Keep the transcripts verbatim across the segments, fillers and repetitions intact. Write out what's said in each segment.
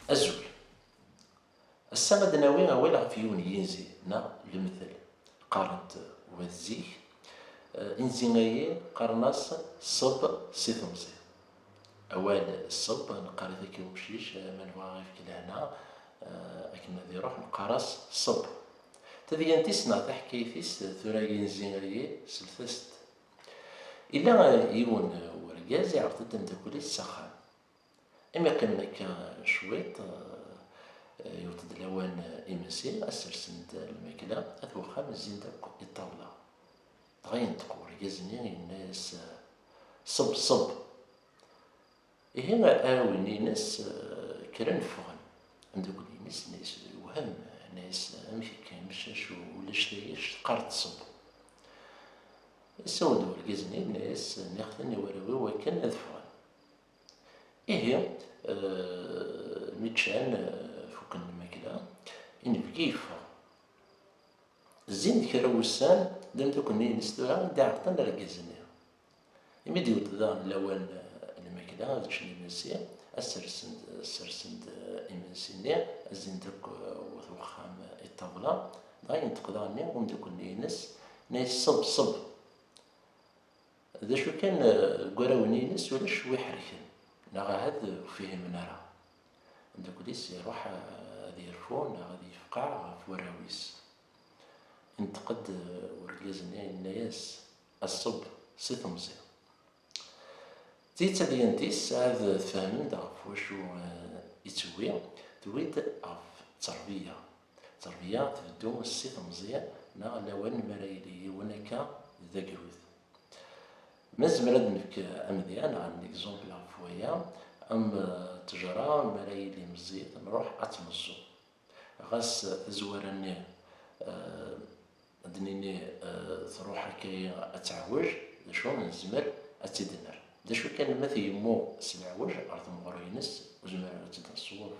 Azul. Ass-a ad d-nawi awal ɣef yiwen n yinzi neɣ lemtel. Qqaren-t wat zik, eh, inzi-agi qqaren-as ṣṣeb si temẓi. Awal ṣṣeb neqqar-it akka i umcic, eh, ma nebɣa ad ɣ-yefk lehna, eh, akken ad iruḥ neqqar-as ṣṣeb. Tadyant-is neɣ taḥkayt-is, eh, tura inzi-agi, slet-as-d. Illa, eh, yiwen, eh, urgaz iɛreḍ-d ameddakel-is s axxam. Imi qqimen akka cwiṭ, eh, yewweḍ-d lawan, eh, imensi, ad sersen-d lmakla, at wexxam zzin-d akk i ṭṭabla. Dɣa yenṭeq urgaz-nni, yenna-yas, eh, ṣṣeb, ṣṣeb. Ihi arraw-nni-ines, eh, kkren ffɣen. Ameddakel-ines yenna-yas, yewhem, yenna-yas, amek akka, imcac ulac tayact, teqqareḍ ṣṣeb. Yessawel-d urgaz-nni, yenna-yas, nniɣ-ten i warraw-iw akken ad ffɣen. Ihi, eh, mi ččan, eh, fukken lmakla, inebgi yeffeɣ. Zzin-d kra n wussan, d ameddakel-nni-ines tura i d-iɛerḍen argaz-nni. Imi d-yewweḍ daɣen lawan, eh, lmakla, ad ččen imensi, ad sersen-d, sersen-d, eh, imensi-nni, ad zzin-d akk, eh, wat wexxam, eh, i ṭṭabla, dɣa yenṭeq daɣen umeddakel-nni-ines, yenna-yas, ṣṣeb, ṣṣeb. D acu kan, eh, deg warraw-nni-ines ulac wi ḥerken, neɣ ahat ur fihimen ara. Ameddakel-is iruḥ, eh, ad yerfu neɣ ad yefqeɛ ɣef warraw-is. Inṭeq-d, eh, urgaz-nni, yenna-yas, a ṣṣeb si temẓi. D tidet tadyant-is, ad tfehmem-d ɣef wacu, eh, i tewwi, tewwi-d ɣef tterbiya. Tterbiya tbeddu si temẓi neɣ lawan mi ara yili yiwen akka d agrud. Ma nezmer ad nefk amedya neɣ un exemple ɣef waya, am, eh, ttejra mi ara yili meẓẓiyet, nruḥ ad tt-neẓẓu. Ɣas tazwara-nni, eh, ad d-nini, eh, truḥ akka ad teɛwej, d acu nezmer ad tt-id-nerr. D acu kan ma tgemmu s leɛwej ɣer tmeɣra-ines, ur nezmer ara ad tt-id-nṣewweb.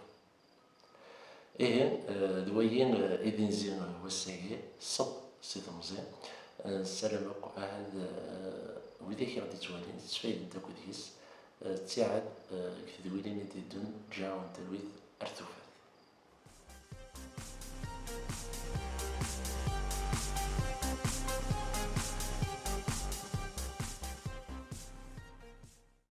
Ihi, eh, d wayi, eh, i d inzi n wass-agi, ṣṣeb si temẓi. Eh, nessaram akk ahat, eh, widak i ɣ-d-ittwalin ttfayden akk deg-s, eh, ttiɛad, eh, deg tedwilin i d-iddun, ǧǧiɣ-awen talwit ar tufat.